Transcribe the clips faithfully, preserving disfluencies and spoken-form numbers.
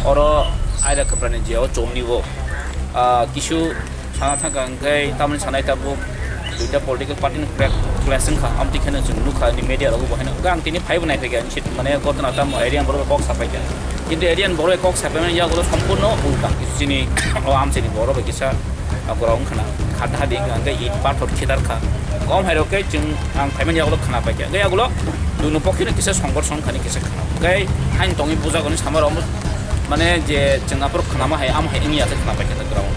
Oro Aira Kwprani je o chomni o, ah, kisu sana thangkha hwnkhe tamoni sanai tabuk duita political party ni crack clash wngkha, amtwi kheno chwng nukha ni media rogo bo haino. Hwnkhe ang tini phaibo naiphaikha, mane gotona tamo area ni borok bai kok sapaikha. Kintu area ni borok bai kok sapaimani yagulo sompurno ulta. Kisu chini o amchaini borok bai kisa, ah, kwrwng wngkha na, kha daha di wngkha, hwnkhe it pathor khitar kha. Kom hai rok khe chwng ang phaimani yagulo khna paikha. Hwnkhe yagulo duino pokhe no kisa songkor song khani kisa khna. Hwnkhe hain tongwi bujagoni samar omo mane je chwng aphuru khnama hai, amo hai wngya khe khna paikha ta ground.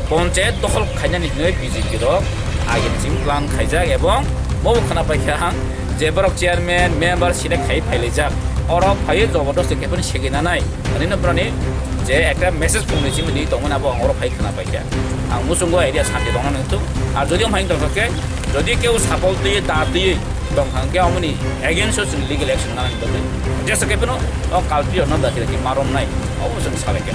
Ponchayat dokhol khainani hinwi B J P rok agini chwng plan khaijak ebong bobo khna paikha ang je borok chairman, member select khai phailaijak. Oro phaiwi jobodosti khe phano segwi nanai. Ani no brani je ekta message phungnwi chimwi tongmani abo ang oro phai khna paikha. Ang muchungo idea santi tongna nangthung. Ar jodi omo hai tongkha khe, jodi keu sapol twi da twi tongkha hwnkhe omoni against o chwng legal action nanani bagwi. Jesa khe phano o culprit no dakhi dakhi marom nai. Obo chwng salai khe.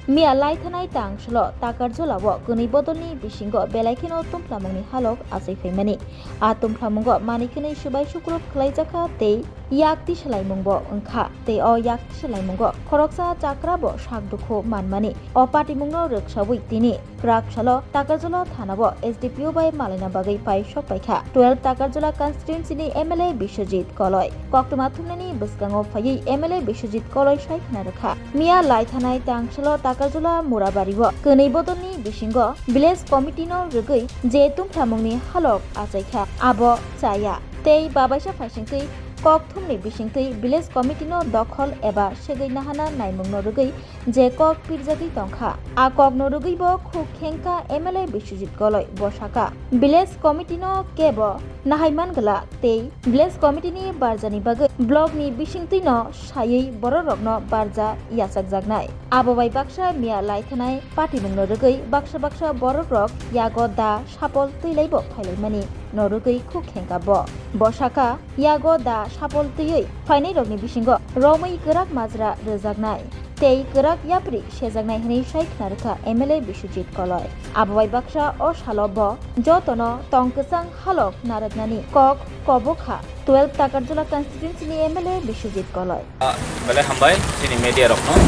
Miya lai thanai tang solo Takarjula o kwnwi bodolni bisingo belai kheno tumplamungni halok achai phaimani. A tumphlamungo manwi khwnwi swbai sukrub khlaijakha tei yak tisalaimungbo wngkha, tei o yak tisalaimungo khoroksa chakrabo sak dukhu manmani. O patimungno rwksaui tini kwrak salo Takarjala thanao S D P O bai malaina bagwi pai sokpaikha twelve Takarjala constituency ni M L A Biswajit Koloi. Koktwma thumnaini bwskango phaiwi M L A Biswajit Koloi sai khna rwkha. Miya lai thanai tang salo Takarjala Murabari o kwnwi bodolni bisingo village committee no rwgwi je tumplamungni halok achaikha, abo chaya. Tei babaisa phaisingtwi kok thumni bisingtwi village committee no dokhol eba segwi nahana naimungno rwgwi je kok pirjagwi tongkha, a kokno rwgwibo khuk khengkha M L A Biswajit Koloi. Bo sakha, village committee no kebo nahai man glak tei village committee ni barjani bagwi block ni bisingtwi no saywi bororokno barja yachakjaknai. Abo bai baksa miya lai thanai patimungno rwgwi baksa baksa borokrok yago da sapol twi laibo phailaimani no rwgwi khuk khengkha bo. Bo sakha, yago da sapol twiwi phainairokni bisingo romwi kwrak majra rwjaknai tei kwrak yapri sejaknai hwnwi sai khna rwkha M L A Biswajit Koloi. Abo bai baksa o salo bo jotono tong kwchang halok narwknani kok kobokha twelve Takarjala constituency ni M L A Biswajit Koloi. Ah, belai hambai chini media rokno.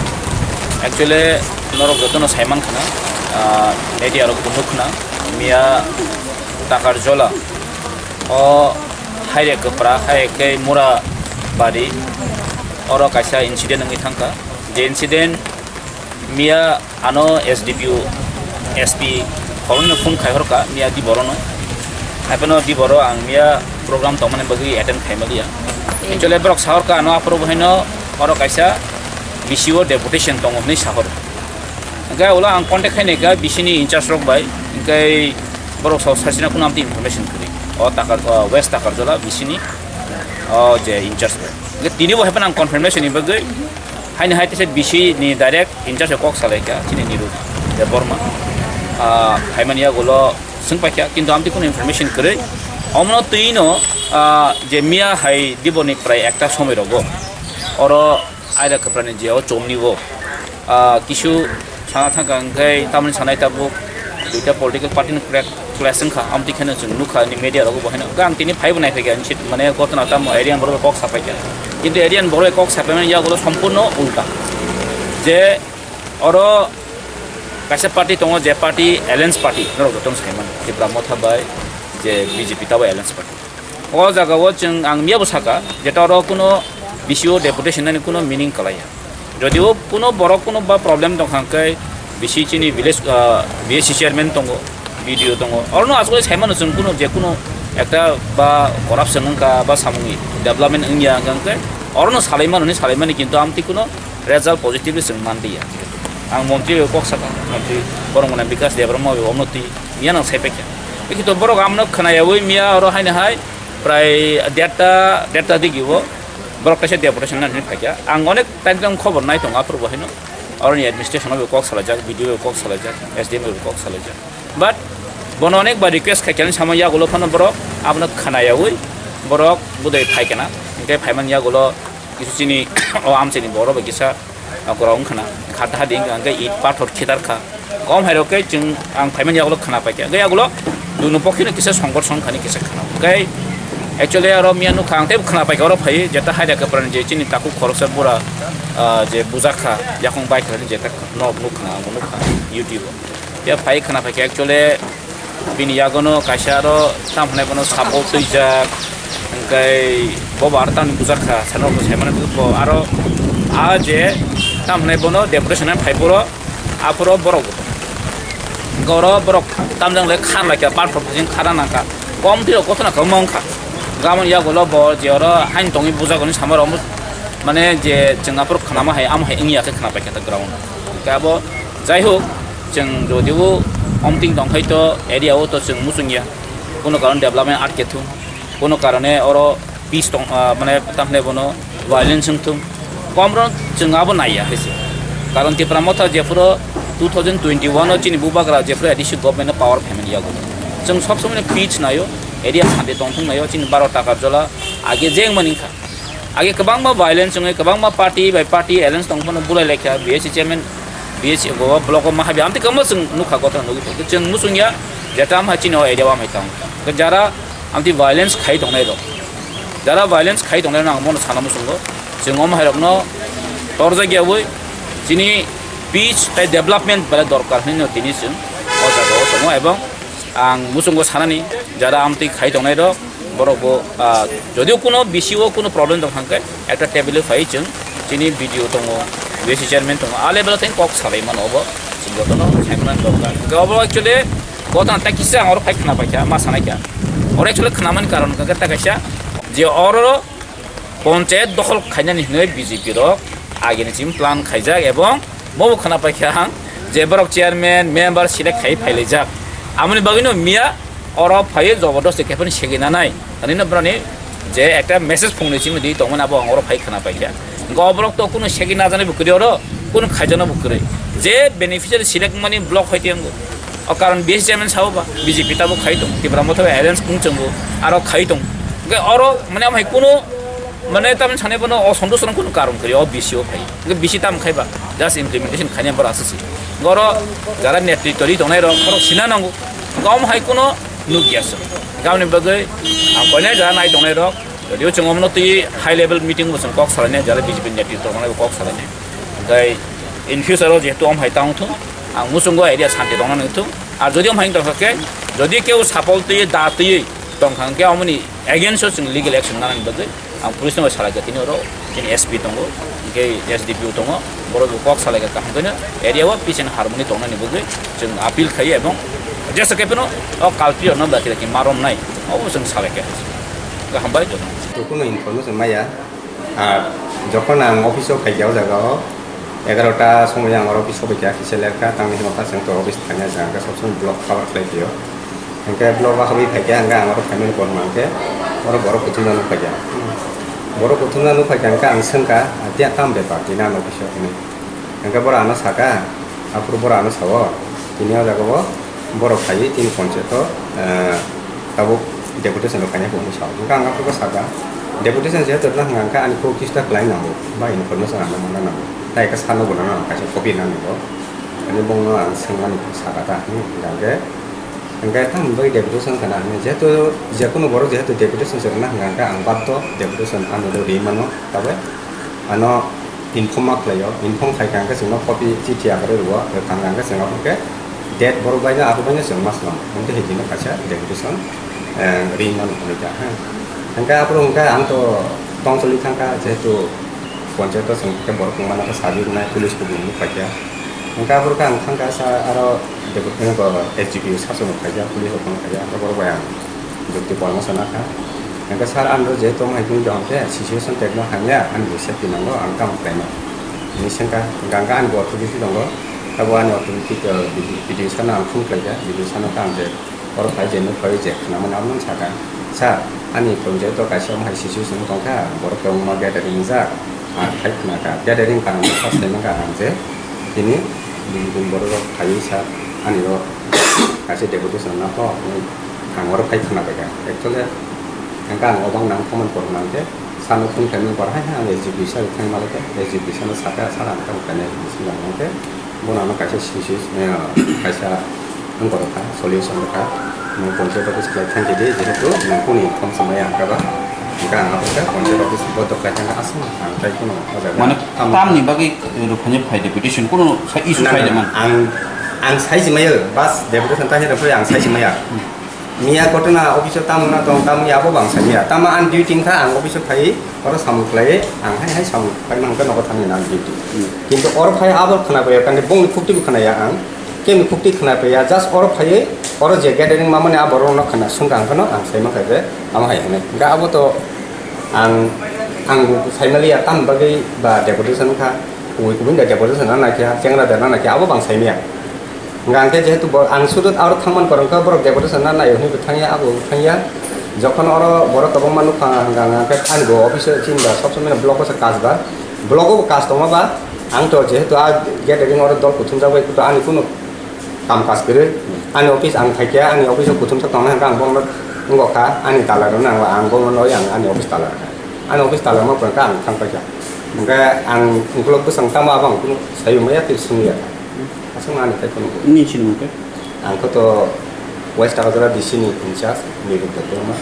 Actually, norok jotono saiman khna, ah, media rok bo nuk khna, miya Takarjala o haire kwpra, hai khe Murabari, oro kaisa incident wngwi thangkha. Je incident miya ano S D P O, S P khoroknwi phone khai horkha miya di borono. Hai phano di boro ang miya program tongmani bagwi attend khai maliya. Actually borok sahorkha ano aphuru bo haino oro kaisa B C O deputation tongo hwnwi sahoro. Hwnkhe ulo ang contact khai naikha B C ni in charge rok bai, hwnkhe borok sahor sasina kuno amtwi information kwrwi. O Takar, o West Takarjala B C ni o je in charge bai. Hwnkhe tini bo hai phano ang confirmation ni bagwi haino hai teisa B C ni direct in charge kok salaikha chini Niru Debbarma. Ah, phaimani yagulo swng paikha, kintu amtwi kuno information kwrwi. Omono twi no, ah, je miya hai diboni prai ekta somoi rogo oro Aira Kwprani je o chomni o, ah, kisu sana thangkha hwnkhe tamoni sanai tabuk duita political party ni crack clash wngkha, amtwi kheno chwng nukha ni media rogo bo haino. Hwnkhe ang tini phaibo naiphaikha, mane gotona tamo area ni borok kok sapaikha. Kintu area ni borok kok sapaimani yagulo sompurno ulta. Je oro kaisa party tongo, je party alliance party, norok jotono saimano, Tipra Motha bai je B J P tabo alliance party. O jaga o chwng ang miyabo saka, jeta oro kuno B C O deputation nani kuno meaning kwlaiya. Jodio kuno borok kuno ba problem tongkha hwnkhe B C chini village, ah, V A C chairman tongo, B D O tongo. Orono aswk saimano chwng kuno je kuno ekta ba corruption wngkha ba samungni development wngya hwnkhe orono salaimano ni salaimani, kintu amtwi kuno result positively chwng manliya. Ang montri bai kok saka, montri Boromgana Bikas Debbarma bai omno twi miya nang sai paikha. Ikito borok amno khnayawi miya oro haino hai prai derta, derta digi o borok kaisa deputation nani phaikha. Ang onek time tong khobor nai tongo aphuru bo haino. Oroni administration bai kok salaijak, B D O bai kok salaijak, S D M bai kok salaijak. But bono onek bar request khaikha, samo yagulo phano borok abono khnayawi borok budai phaikha na. Hwnkhe phaimani yagulo kisu chini o amchaini borok bai kisa, ah, kwrwng wngkha na, kha daha di wngkha, hwnkhe it pathor khitar kha. Kom hai rok khe chwng ang phaimani yagulo khna paikha. Hwnkhe yagulo duino pokhe no kisa songkor song khani kisa khna. Hwnkhe actually aro miya nukha ang teibo khna paikha, oro phaiwi jeta haida kwpran je chini takhuk khoroksa bura ah, je bujak kha, yakung bai kha, je tak no nuk khna, ang nuk kha, YouTube o. Ya phai khna phai khe actually bini yagono kaisa aro tam hwnai bono support twijak, hwnkhe bo bo aro tamni bujak kha, sano bo sai mano bo aro a je tam hwnai bono deputation phai phuro, aphuro borok Goro borok tamjang le khan lai kha, panthor phasing khana nang kha. Kom twi rok kothona kwbangma wng kha. Gabon yagulo bo je oro hain tongwi bujak hwnwi sama rok mane je chwng aphuru khnama hai amo hai wngya khe khna paikha ta ground. Hwnkhe abo jai hok chwng jodibo omting tong khai to area o to chwng muchung ya. Kono karon development atke thung, kono karone oro peace tong, ah, mane tamni bono violence wng thung. Komro chwng abo naiya hai se. Karon Tipra Motha jephuru two thousand twenty-one o chini bubagra jephuru A D C government no power phaimani yago. Chwng sob somoi no peace naio, area shanti tongthung naio, chini baro taka jola age jeng mani kha. Age kwbangma violence wngwi kwbangma party bai party alliance tongphano bulai laikha B S C chairman, B S C go block o mahabi amtwi kwbangma chwng nukha gotha nugwi tongkhe chwng muchungya jeta amhai chini o area o amhai tong. Jara amtwi violence khai tongnai rok. Jara violence khai tongnai rok ang bono sana muchungo. Chwng omo hai rokno torjak yawi chini peace tei development belai dorkar hinwi tini chwng o jaga o tongo ebong ang muchungo sanani jara amtwi khai tongnai rok borok bo, ah, jodio kuno B C O kuno problem tong thangkhe ekta table o phai chwng chini B D O tongo, B S C chairman tongo, a level o tei kok salai mano obo chwng jotono sai mano dorkar. Hwnkhe obo actually Bo tang ta kisa ang oro phai khna paikha, ma sanai kha. Oro actually khnamani karon hwnkha khe ta kaisa je oro ponchayat dokhol khainani hinwi B J P rok agini chini plan khaijak ebong bobo khna paikha ang je borok chairman, member select khai phailaijak. Amoni bagwino miya oro phaiwi jobordosti khe phano segwi nanai. Ani no boroni je ekta message phungni chimwi di tongmani abo ang oro phai khna paikha. Hwnkhe o borok to kunu segwi najanai bo kwrwi oro, kunu khaijano bo kwrwi. Je beneficiary select mani block hai tiyang o karon B S C chairman sao ba B J P tabo khai tong, Tipra Motha bai alliance kung chongo, aro khai tong. Hwnkhe oro mane amhai kunu mane tamni sanai bono o sondos rang kunu karon kwrwi o B C O khai. Hwnkhe B C tam khai ba just implementation khainai borok aswk se. Hwnkhe oro jara netritwri tongnai rok borok sina nango. Hwnkhe omo hai kunu nukya se. Gaboni bagwi ang koinai jara nai tongnai rok. Jodio chwng omono twi high level meeting bo chwng kok salainai, jara B J P ni netritw rokno kok salainai. Hwnkhe in future o jehetu omo hai ta wngthung, ang muchungo area shanti tongna nangthung. Ar jodi omo hai wngtongkha khe, jodi keu sapol twi da twi tongkha hwnkhe omoni against o chwng legal action nanani bagwi ang police no salaikha tini oro, chini S P tongo, hwnkhe S D P O tongo, borok bo kok salaikha kaham kheno area o peace and harmony tongnani bagwi chwng appeal khaio ebong jesa khe phano o culprit rokno dakti dakti ma romnai obo chwng salaikha. Kaham bai joto. Kuno information maya. Ar jokhon ang office o phaikha o jaga o egarota somoi ang oro office o phaikha kisa lerkha tangni hwnba chwng to office thangya jaga sob somoi block cover khlai phio. Hwnkhe block o habwi phaikha hwnkhe ang oro phaimani kothoma hwnkhe oro borok kuthumna nukphaikha. Borok kuthumna nukphaikha hwnkhe ang swngkha, "Tei tam bepar tini ano office o?" hinwi. Hwnkhe borok ano saka, aphuru borok ano sao, tini o jaga o borok phaiwi tini ponchayat o, eh, tabuk deputation rok khaina hinwi sao. Hwnkhe ang aphuru saka, deputation se rwna hwnkha hwnkhe ani kok kista khlai nango, ba information ano manna nango. Tai khe sano bo nang kaisa copy nang nango. Ani bongno ang swngmani saka ta, hmm, hwnkhe, hwnkhe tamo bai deputation khna hinwi. Jehetu jekunu borok jehetu deputation se rwna hwnkha hwnkhe ang baddo deputation ano rwi mano, tabuk ano inform ma khlaio, inform khai kha hwnkhe chwngno copy chithi aphuru rwo, rwkha hwnkhe chwng aphuru khe date borok bai no aphuru bai no chwng ma swnam, hwnkhe hai bini kaisa deputation, eh, ring mano hwnwi kha, ha. Hwnkhe aphuru hwnkhe ang to tongcholi thang kha, jehetu ponchayat o chwng khe borok wngmano khe sabi rwnai, police bo buino phai kha. Hwnkhe aphuru khe ang thang kha sa aro deputation bo S D P o sasu no phai kha, police rok phano phai kha, borok bai ang. Jyoti Polmo sana kha. Hwnkhe sir, ang jehetu omo hai khe tong khe situation tekno hamya, ani bo safety nango, ang tamo khlaima. Hwnwi swngkha, hwnkhe ang ani bo authority tongo, abo ani authority, eh, B D O sano ang phone khlaikha, B D O sano kha ang je oro phai je nuk phai je khwnamani abono sakha, "Sir, ani project o kaisa omo hai situation tongkha, borok kwbangma gathering wngjak, ang khai khwnakha, gathering karon kha sai mankha ang je tini bini borok rok phaiwi sir, ani o kaisa deputation na kho." Ang oro phai khwna paikha. Actually, hwnkhe ang obang nang comment kwrwngna hwnkhe, sano phone khaimani borok hai hai ang S D P sir thangwi malai khe, S D P sir no sakha, "Sir, ang tamo khainai," hinwi swngna hwnkhe, bono ano kaisa C C, eh, kaisa wng borok kha, solution rwkha, nwng ponchayat office khlai thang khe di, jehetu nwng kunu inform swmai ang kha ba, Ang abo khe panchayat office bodo kaitor aswk ang tei kheno o jaga Mane tamo tamni bagwi rwphani phai deputation kuno sa issue Na, phai na, de man. Ang, ang sai si maya, bas deputation ta hera phai ang sai si maya. Miya kotona office o tamo na tong, tamo ya abo bang sai miya. Tamo ang duty wngkha, ang office o phai, oro samung khlai, ang hai hai samung phai mangkha nogo thangwi na duty. Hmm. Kintu oro phai abo khna bai ya, kandi bongni khukti bo khna ya ang. Kemi khukti khna bai ya, just oro phai, oro je gathering mamani abo rokno khna sung kha ang phano ang sai mankha je, amo hai hwnwi. Hingkha abo to ang, ang sai mali ya, tam bagwi ba deputation kha, kubui kubui da deputation na naikha, chengra da na naikha, abo bang sai miya. Hingkha ang khe jehetu bo-, ang sudu aro thangman korong kha, borok deputation na nai hwnwi bo thangya, abo bo thangya. Jokhon oro borok kwbangma nukha, hingkha ang khe ani bo office o chini ba sob somoi block o se kaj ba, block o bo kaj tongma ba, ang to jehetu a gathering oro dol kuthumjak bai, kutu ani kunu kam kaj kwrwi. Ani office ang thaikhe, ani office o kuthumsa tongnai hwnkhe ang bono wngkha, ani dalar rok nang ang bono noi, ang ani office dalar kha. Ani office dalar ma phrwngkha ang thang paikha. Hwnkhe ang ukulok bwsang tamo abo ang kunu sai maya tei sung ya. Aswk ani tei kunu. Nini sinimung khe? Ang kho to West Agartala D C ni in charge, Nirupda Debbarma.